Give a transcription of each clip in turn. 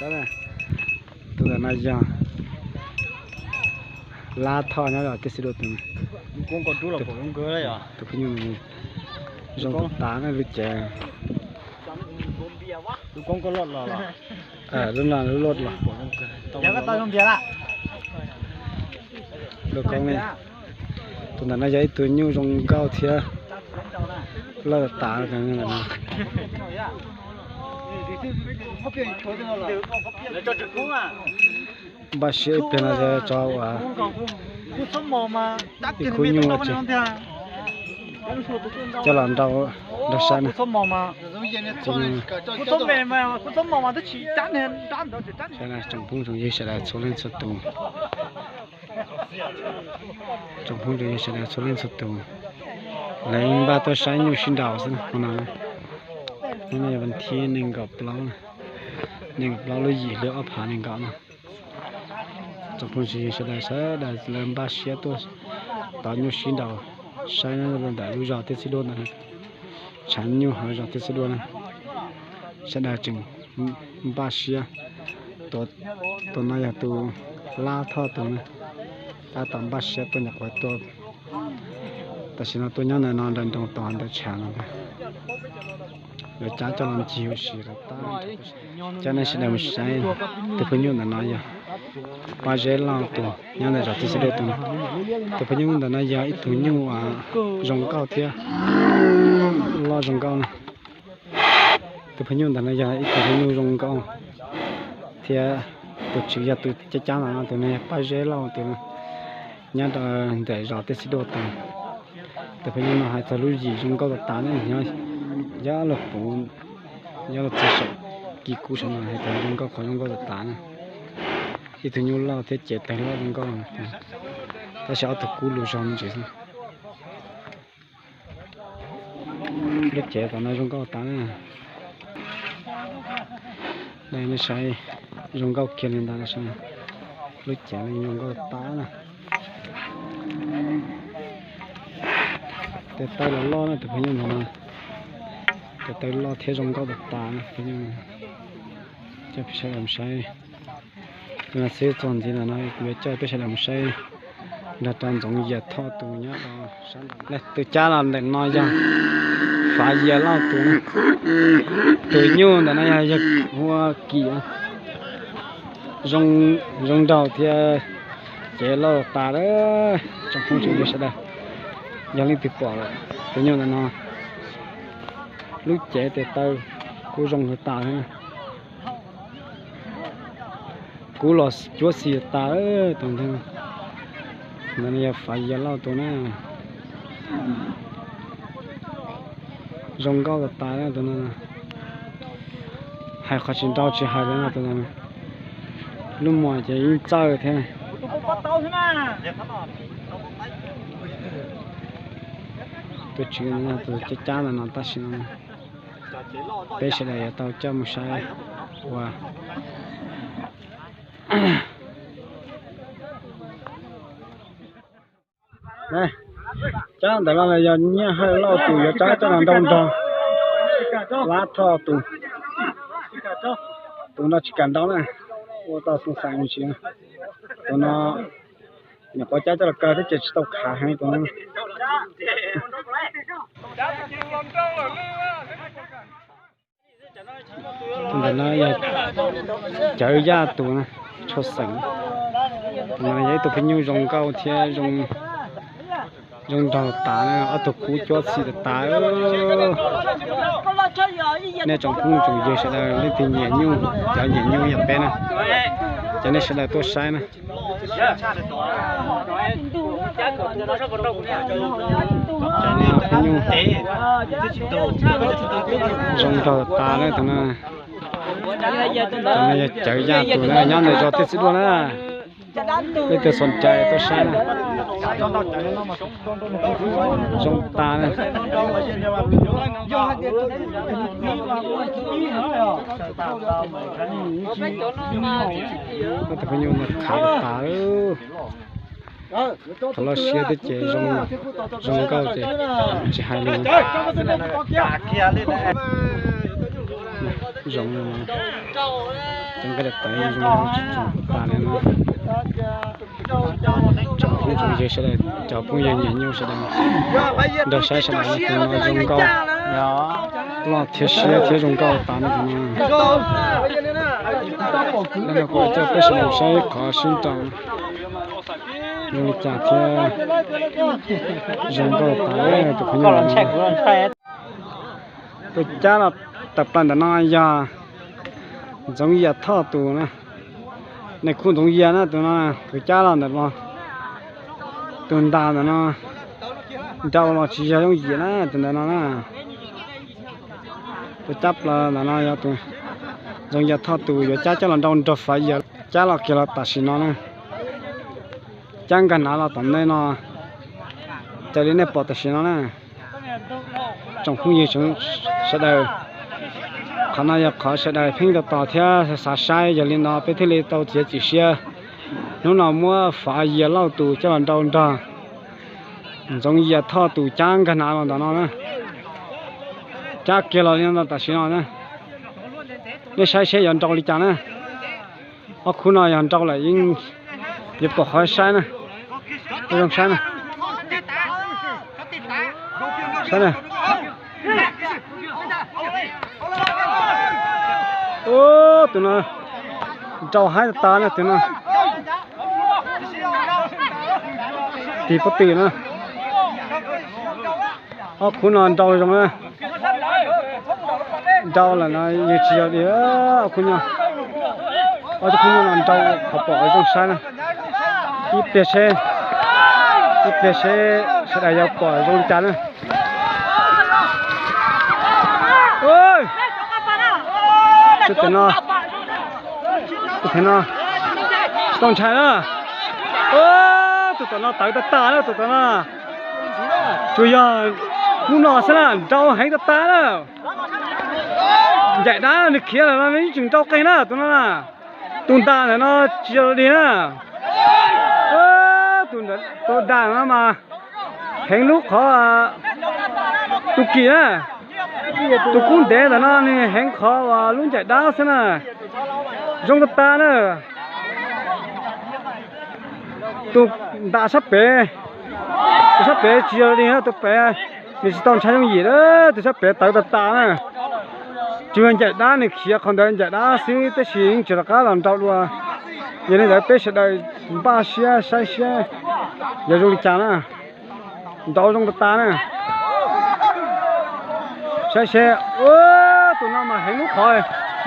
Tus ntawm no yog Lab Thoj nyob zos Tiaj Xib Duaj tus, tus phooj ywg zoo tas na lub cev. Lub no lub loj los, lub koob li. Tus ntawm no yog ib tug nyuj zoo nkauj thiab loj tas. Npaj siab ib pliag no tso ua ib khub nyuj ua tsev coj los nrog saib na. Tsoom phooj tsoom ywg sawv daws txhua leej txhua tus, tsoom phooj tsoom ywg sawv daws txhua leej txhua tus, lawv npaj tuaj saib nyuj sib nraus xwb na. Hnub no, hnub no yog vas thib nees nkaum plaub, nees nkaum plaub lub yim hli ob phav nees nkaum no. Tsoom phooj tsoom ywg sawv daws, sawv daws lawv npaj siab tuaj tos nyuj sib nraus saib ntawm lub zos Tiaj Xib Duaj ntawd, tshav nyuj hauv zos Tiaj Xib Duaj na. Sawv daws tseem npaj siab. Tus no yog tus Lab Thoj tus na, tab tom npaj siab tuaj nyuam qhuav tuaj. Tam sim no tuaj nyob ntawm no nraim nroos tos ntawm tshav no, yuav cab coj los ncig ua si rau tag. Coj nej sawv daws mus saib tus phooj ywg ntawm no yog Paj Zeb Lauj tus nyob ntawm zos Tiaj Xib Duaj tus. Tus phooj ywg ntawm no yog ib tug nyuj zoo nkauj thiab loj zoo nkauj na. Tus phooj ywg ntawm no yog ib tug nyuj zoo nkauj thiab tus tswv yog tus cab cab ntawm no, tus no yog Paj Zeb Lauj tus nyob rau ntawm zos Tiaj Xib Duaj tus. Tus phooj ywg no hais txog lub yim zoo nkauj tas tas ne, nyob, nyob luag puv, nyob luag txiv saum kis kub saum no hais txog zoo nkauj qhov zoo nkauj tas tas na. Ib tug nyuj loj thiab cev tawg loj zoo nkauj, tab sis ob tug kub lug zog me ntsis xwb. Lub cev tom no zoo nkauj tas na. Nej saib, zoo nkauj kiag li ntawd, lub cev zoo nkauj tas na. Tes taw los loj na tus phooj ywg ntawm no, tes taw loj thiab zoo nkauj tas tas na. Coj peb sawv daws mus saib, tus no xwb txog ntxiv ntawm no kuv yuav coj peb sawv daws mus saib nrog rau Ntxoov Yias Thoj tus nyob rau sab nraud. Tus cab los ntawm no yog Fav Yias Lauj tus, tus nyuj ntawm no yog, yog hu ua Kim, zoo nraug thiab cev loj tas lawm. Tsoom phooj tsoom ywg sawv daws, yog leej twg pom tus nyuj ntawm no, lub cev tes taw kuj zoo tas tas thiab. Kub los cuab xis tas tus ntawd. Ntawm no yog Fav Yias Lauj tus na. Zoo nkauj tas tas tus no. Hais qhov tsis ntau tsis hais li no tus no. Lub mos ces yeej txawj thiab. Tus tswv tus cab cab ntawm no tam sim no peb sawv daws yuav tau coj mus saib ua Cab ntawm no yog Nyiaj Hawj Lauj tus yuav cab coj los nrau nrog Lab Thoj tus. Tus no tsis kam nrau na, ua tau xoo xeem me ntsis. Tus no nyuam qhuav cab coj los kaw thiab ces tsis tau khav heev tus no. Tus ntawm no yog Cawv Yaj tus na, tshua xeem. Tus no yog ib tug phooj ywg zoo nkauj thiab zoo nraug tas na, ob tug kub cuab xis tas tas. Nej tsoom phooj tsoom ywg sawv daws leej twg nyiam nyuj, cov nyiam nyuj yog peb na, cov nej sawv daws tuaj saib na. Cov no phooj ywg zoo nraug tas na tus no. Tus no yog Cawv Yaj tus na, nyob ntawm zos Tiaj Xib Duaj na. Leej twg xom cai tuaj saib na. Zoo tas na. Tus phooj ywg no khav tas. Thaum loj siab thiab ces zoo nkauj ces tsis hais li. Zoo li no. Cov nqaij daim tawv zoo tsis tshua tas li no. Tsoom phooj tsoom ywg sawv daws, cov phooj ywg nyiam nyuj sawv daws, nrog saib sawv daws, tus no zoo nkauj, loj thiab siab thiab zoo nkauj tas no tus no. Lawv no kuj coj peb sawv daws saib qhov sib nraus zoo li cas thiab, zoo nkauj tas tus phooj ywg. Tus cab los tawm plaws ntawm no yog Ntxoov Yias Thoj tus na, nej khu Ntxoov Yias na tus no, tus cab los ntawm no, tus ntas ntawm no, nrau los tsis yog Yooj Yim na tus ntawm no na. Tus cab plaws ntawm no yog tus Ntxoov Yias Thoj tus yuav cab coj los nrau nrog Fav Yias cab los kiag los tam sim no na. Cab nkag hnav los tom ntej no, raws li nej pom tam sim no na. Tsoom phooj ywg sawv daws, qhov no yog qhov sawv daws pheej tos tos thiab xav saib, yog li no peb thiaj li tau txiav txim siab hnub no muab Fav Yias Lauj tus coj los nrau nrog Ntxoov Yias Thoj tus cab nkag hnav los ntawm no na. Cab kiag los li no tam sim no na. Nej saib seb yuav nrau li cas na. Ob khub no yog nrau lawm yeej yuav pom qhov saib na. Zoo saib na. Saib na. Tus no nrau haib tas na tus no. Tig pob tw na. Ob khub no nrau zoo na. Nrau lawm no yeej tsis yog li ob khub nyuj. Ob khub nyuj no nrau qhov pom zoo saib na. Ib pliag seb, ib pliag seb sawv daws yuav pom zoo li cas na. Tus no, tus no, tsis tau ntshai na. Tus tom no tawv tag tag na tus tom no. Tsuas yog hnub no xwb na nrau heev tag tag na. Ncaim dab nws khiav lawm no nws yeej tseem nrau qeeg na tus no na. Tus ntas ntawm no tsis yog dig na. Tus ntas no mas heev lub qhov tus kim na. Tus kub ntev ntawm no nws heev qhov uas lub ncaim dab xwb na. Zoo tag tag na. Tus ntas sab pem, tus sab pem tsis yog dig na, tus pem nws tsis tau ntshai yooj yim na, tus sab pem tawv tas tas na. Tsuas yog ncaim dab nws khiav qhov ntawd ncaim dab xwb tab sis yeej tsis rov qab los nrau dua. Yog li ntawd peb sawv daws npaj siab saib siab yog zoo li cas na. Nrau zoo tas tas na. Saib seb, tus no mas heev lub qhov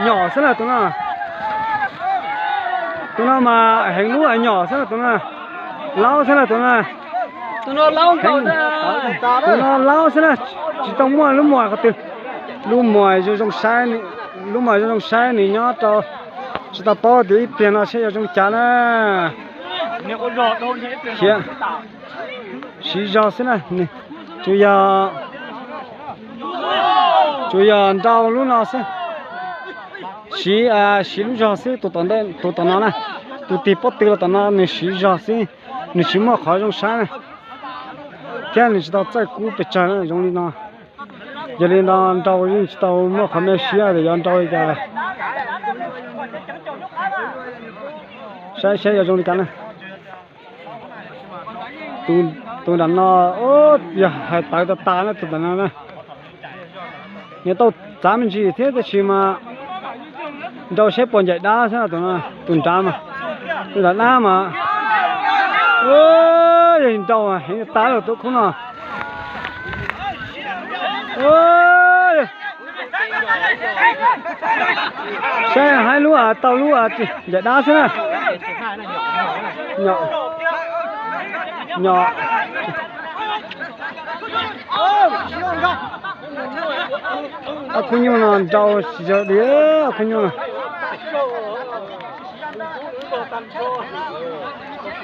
nyom xwb na tus no. Tus no mas heev lub nyom xwb na tus no. Laub xwb na tus no. Tus no laub xwb na, tsis tau muaj lub muag qhov twg. Lub muag zoo zoo saib, lub muag zoo zoo saib nws nyob rau, tsis tau paub tias ib pliag no seb yuav zoo li cas na. Khiav siv zog xwb na. Tsuas yog, tsuas yog nrau lub no xwb. Siv, siv lub zog xwb, tus tom ntej, tus tom no na, tus tig pob tw los tom no nws siv zog xwb, nws tsis muaj qhov zoo saib na, thiab nws tsis tau txawj kub pes tsawg na zoo li no. Yog li no nrau yeej tsis tau muaj qhov me siab tias yuav nrau li cas. Saib saib yuav zoo li cas na. Tus nram no, yog hais tawv tas tas na tus nram no na. Nws tau txav me ntsis thiab tab sis mas nrau seb puas ncaim dab xwb no, tus nrad mas, tus nram dab mas, yog nrau heev tas lawm tus khub no. Saib haib lub tau lub ncaim dab xwb na. Nyom. Ob khub nyuj no nrau tsis yog dig, ob khub nyuj no.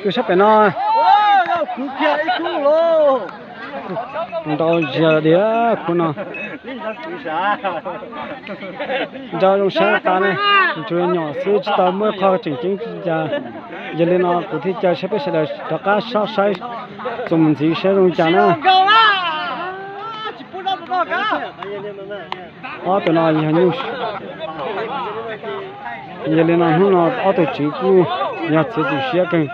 Tus sab pem no nrau tsis yog dig khub no. Nrau zoo saib tas ne, tsuas nyom xwb tsis tau muaj qhov tseem ceeb li cas. Yog li no kuv thiaj caw seb peb sawv daws rov qab saib txuas mus ntxiv saib zoo li cas na. Ob tug no yog nyuj, Yog li no hnub no ob tug tswv kuj yog txiav txim siab kawg,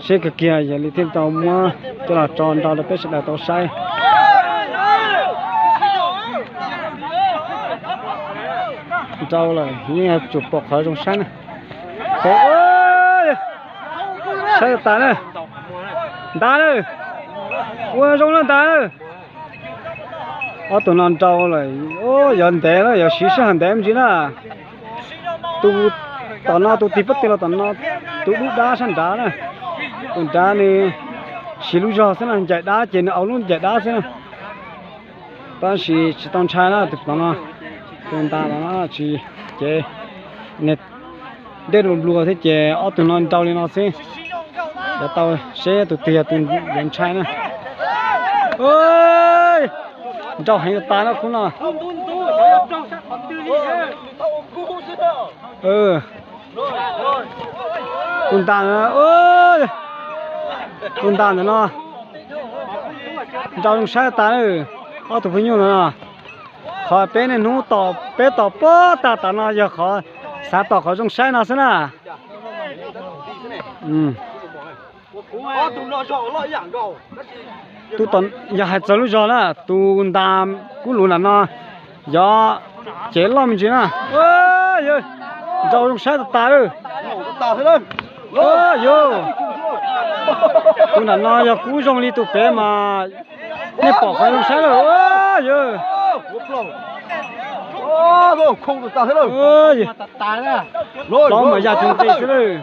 siab kawg kiag, yog li thiaj tau muab coj los tso nrau rau peb sawv daws tau saib. Nrau lawm yeej yuav tsum pom qhov zoo saib na. Saib tas na. Ntas na. Ua zoo na ntas na. Ob tug no nrau lawm, yog ntev na, yog siv sij hawm ntev me ntsis na. Tus tom no tus tig pob tw los tom no, tus dub dab sab nrad na. Tus nrad nws siv lub zog xwb na, ncaim dab ces nws au lub ncaim dab xwb na. Tab sis tsis tau ntshai na, tus tom no, tus ntas no tsis, ces nws dej nplua nplua thiab ces ob tug no nrau li no xwb. Yuav tau seb tus twg yog tus yuav ntshai na. Nrau heev tas na khub no. Tus ntas, tus ntas ntawm no nrau zoo saib tas na. Ob tug phooj ywg no, qhov peb niaj hnub tom peb tom pob tag tas no yog qhov xav tom qhov zoo saib no xwb na. Yog hais txog lub zog na, tus ntas kub lus nram no yog cev loj me ntsis na. Nrau zoo saib tas tas lawm. Yog tus nram no yog kub zoo li tus pem mas nej pom qhov zoo saib lawm. Yog plaub mas ya tsis nqis xwb lawm.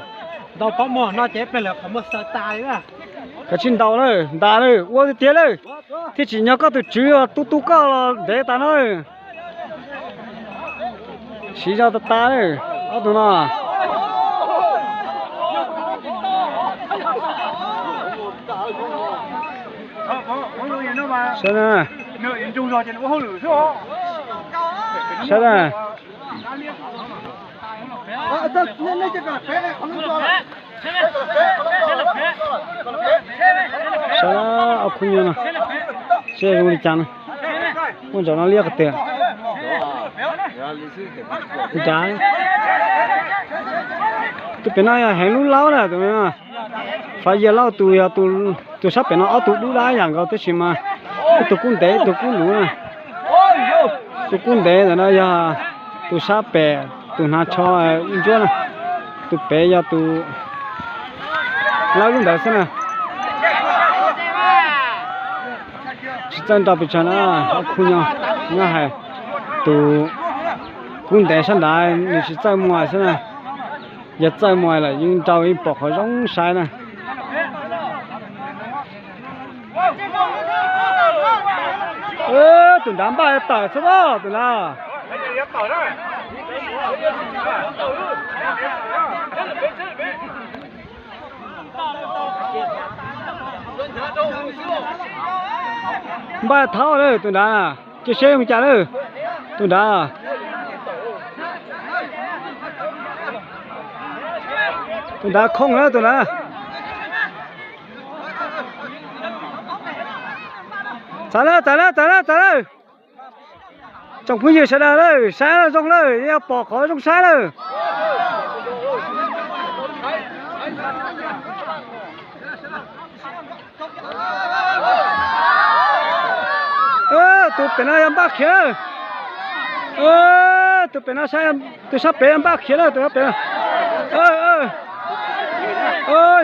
Kav tsij ntaus lawm, ntas lawm, ua tiag tiag lawm. Thiaj tsim nyog koj tus tswv tu tu koj los ntev tas no. Siv zog tas tas lawm, ob tug no. Saib na. Saib ob khub nyuj no, seb zoo li cas na. Muaj ntsaum no liab qhov twg. Nrad, tus pem no yog heev lub laub na, tus no. Fav Yia Lauj tus yog tus sab pem no ob tug dub dab yam nkaus tab sis mas ib tug kub ntev ib tug kub luv na. Tus kub ntev ntawm no yog tus sab pem tus hnav tsho ntsuab na. Tus pem yog tus lawb lub ntawd xwb na. Tsis txawj nrau pes tsawg na, ob khub nyuj, nyob hais tus kub ntev sab nrad nws tsis txawj muag xwb na. Yog txawj muag lawm yeej nrau yeej pom qhov zoo saib na. Tus nrad npaj tawm xwb os tus nrad. Npaj thaub lawm tus nrad, cia seb zoo cas lawm tus nrad. Tus nrad khooj lawm tus nrad. Txav lawm, txav lawm, txav lawm, txav lawm. Tsoom phooj ywg sawv daws lawm, saib zoo lawm, yuav pom qhov zoo saib lawm. Tus pem no yog npaj khiav lawm. Tus pem no, tus sab pem yog npaj khiav lawm, tus sab pem.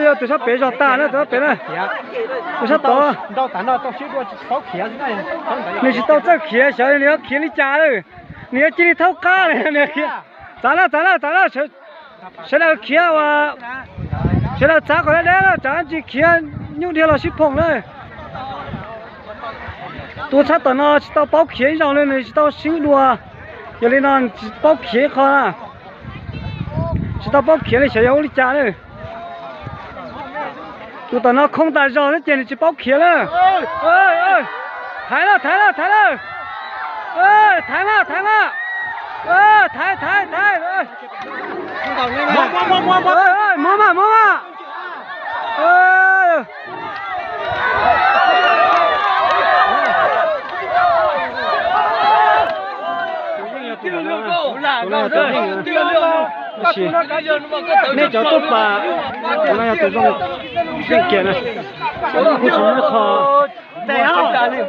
Yog tus sab pem zog tas na, tus sab pem na. Tus sab tod nws tsis tau txawj khiav, xyov nws yuav khiav li cas lawm. Nws yuav cia li thaub qab. Txav na, txav na, txav na. Sawv daws khiav uas, sawv daws txav kom deb deb na, tsam ntsis khiav nyuj dhia los sib phoom na. Tus sab tom no tsis tau paub khiav ib zaug li, nws tsis tau sib dua, yog li no tsis paub khiav ib qho na. Tsis tau paub khiav li xyov yog ua li cas na. Tus tom no khooj tas zog xwb ces nws tsis paub khiav na. Thaiv na, thaiv na, thaiv na. Thaiv na, thaiv na. Thaiv, thaiv, thaiv. Muab mas, muab mas. Nej cov tub pas, tus no yog tus zoo yeej kiag na. Kuj tsis muaj ib qho,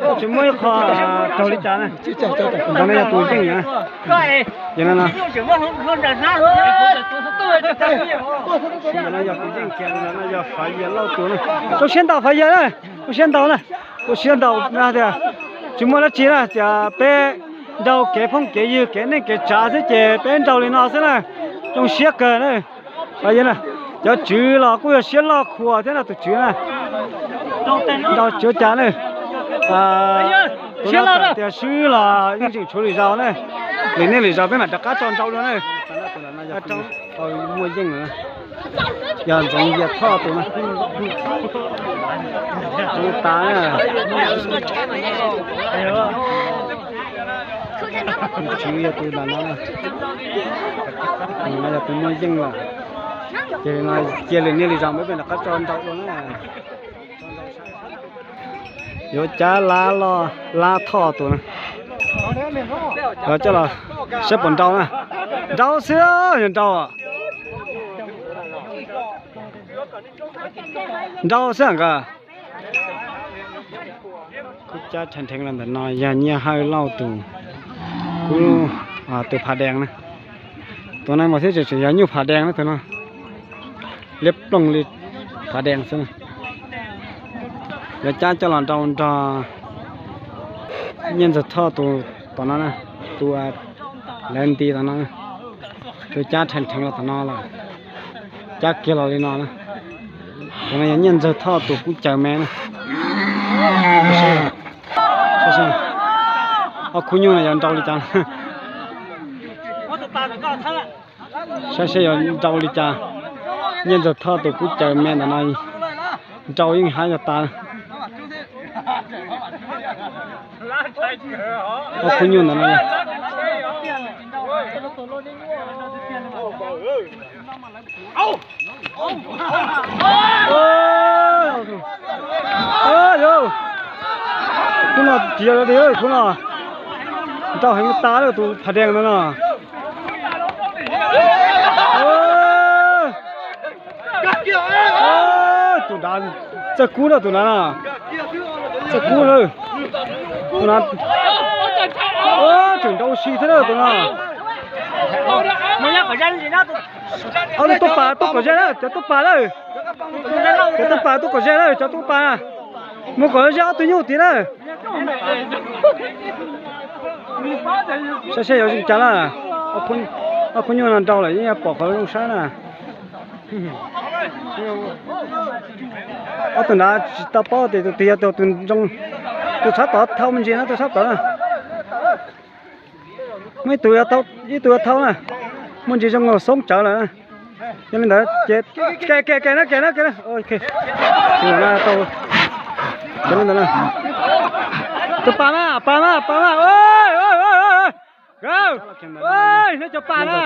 kuj tsis muaj ib qho raug li cas na. Tus no yog tus yeej na. Ces no no, tus no yog tus yeej kiag, tus no yog Fav Yias Lauj tus na. Zoo siab ntau Fav Yias na, zoo siab ntau na, zoo siab ntau na tias tsis muaj dab tsi na, tias peb nrau kev phooj kev ywg kev neej kev tsav xwb ces peb nrau li no xwb na. Zoo siab kawg na. Cov tswv los kuj yog siab loj khuas thiab no tus tswv na. Nrau tsis ua cas na. Tus no txawm tias swb los yeej tseem tshuav lwm zaus na. Lwm niaj lwm zaus peb mam rov qab tso nrau dua na. Muaj yeej lawm. Yog Ntxoov Yias Thoj tus no. Ntxoov tas na. Tus tswv yog tus ntawm no. Tus no yog tus muaj yeej lawm. Ces no cia lwm niaj lwm zaus peb mam rov qab tso nrau dua na. Yuav cab lab los lab Thoj tus no. Coj los saib puas nrau na. Nrau xwb, yog nrau. Nrau xwb nkawd. Kub cab rheev rheev los ntawm no yog Nyiaj Hawj Lauj tus, kub, tus phav dees na. Tus no mas thiab tseem tseem yog nyuj phav dees na tus no. Liab ploog li phav dees xwb na. Yuav cab coj los nrau nrog Nyiaj Ntxawg Thoj tus tom no na, tus lawv nti tom no. Tus cab rheev rheev los tom no lawm. Cab kiag los li no na. Tus no yog Nyiaj Ntxawg Thoj tus kub caws me na. Ob khub nyuj no yuav nrau li cas? Saib seb yuav nrau li cas. Nyiaj Ntxawg Thoj tus kub caws me ntawm no nrau yeej hab yog tas. Ob khub nyuj ntawm no. Khub no tiag tiag, khub no nrau heev tas lawm tus phav dees no no. Tus nrad txawj kub na, tus nrad na, txawj kub na. Tus no tseem nrau si thiab na tus no. Ob tug tub pas tuaj kom ze na, cov tub pas na. Cov tub pas tuaj kom ze na, cov tub pas na. Mus kom ze ob tug nyuj tid na. Saib seb yuav zoo cas na. Ob khub nyuj no nrau lawm yeej yog pom qhov zoo saib na. Ob tug nrad tsis tau paub tias tus twg yog tus zoo. Tus sab tod thau me ntsis no, tus sab tod na. Muaj ib tug, ib tug yuav thau na. Muaj ntsis zoo nkaus xoob tsawv lawm na. Yog li ntawd ces ke ke ke na, ke na, ke na. Tus pas mas, pas mas, pas mas. Nej cov pas na.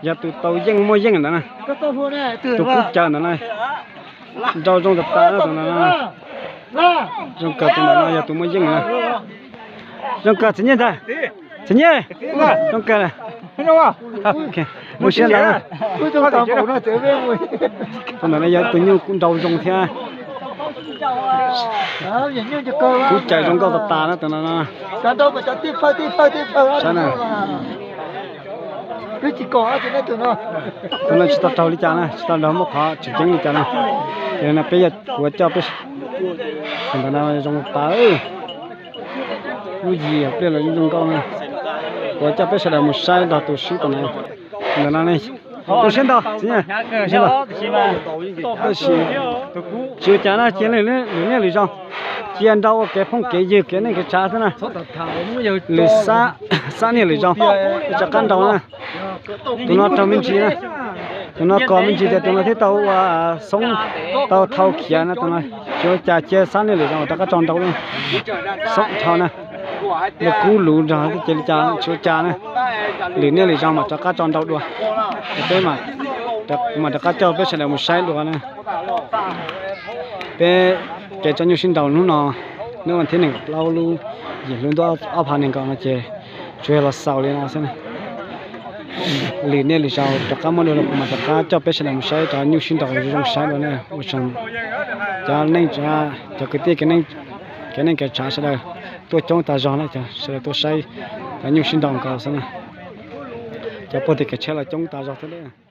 Yog tus tau yeej muaj yeej ntawd na. Tus kub caws ntawd na. Nrau zoo tas tas na tus ntawd na. Zoo kawg tus ntawd no yog tus muaj yeej na. Zoo kawg txiv Nyiaj ntag. Txiv Nyiaj. Zoo kawg. Mus siab ntawd. Tus ntawd no yog tus nyuj nrau zoo thiab. Kub caws zoo nkauj tas tas na tus no no. Saib na. Tus no tsis tau raug li cas na, tsis tau raug muaj qhov tseem ceeb li cas na. Ces no peb yog kuv coj peb, tus ntawd no zoo tas. Lub yim pliaj los zoo nkauj na. Kuv coj peb sawv daws mus saib nrog tus swb tus no. Ntawm no ne, zoo siab ntau, zoo siab ntau. Tab sis tsis ua cas na, cia lwm niaj lwm zaus, cia nrau ua kev phooj kev ywg kev neej kev tsav xwb na. Lwm xab niaj lwm zaus rov qab nrau na. Tus no raug me ntsis na, tus no kos me ntsis tias tus no thiaj tau ua xoob, tau thau khiav na, tus no tsis ua cas, cia xab niaj lwm zaus rov qab tso nrau xoob dhau na. Luag kub luv nrog thiab ces li cas tsis ua cas na. Lwm niaj lwm zaus mam rov qab tso nrau dua. Peb mam rov qab coj peb sawv daws mus saib dua na. Peb kev tso nyuj sib nrau hnub no, hnub vas thib nees nkaum plaub lub yim hli ntuj ob phav nees nkaum no ces tsuas yog los xaus li no xwb na. Lwm niaj lwm zaus rov qab muaj dua los kuv mam rov qab coj peb sawv daws mus saib cov nyuj sib nraus zoo saib no na. Ua tsaug cov neej, cov kwv tij, cov neej cov tsav sawv daws tuaj coob tas zog na, sawv daws tuaj saib cov nyuj sib nraus nkaus xwb na. Cov pog tim kev tsheb los coob tas zog thiab.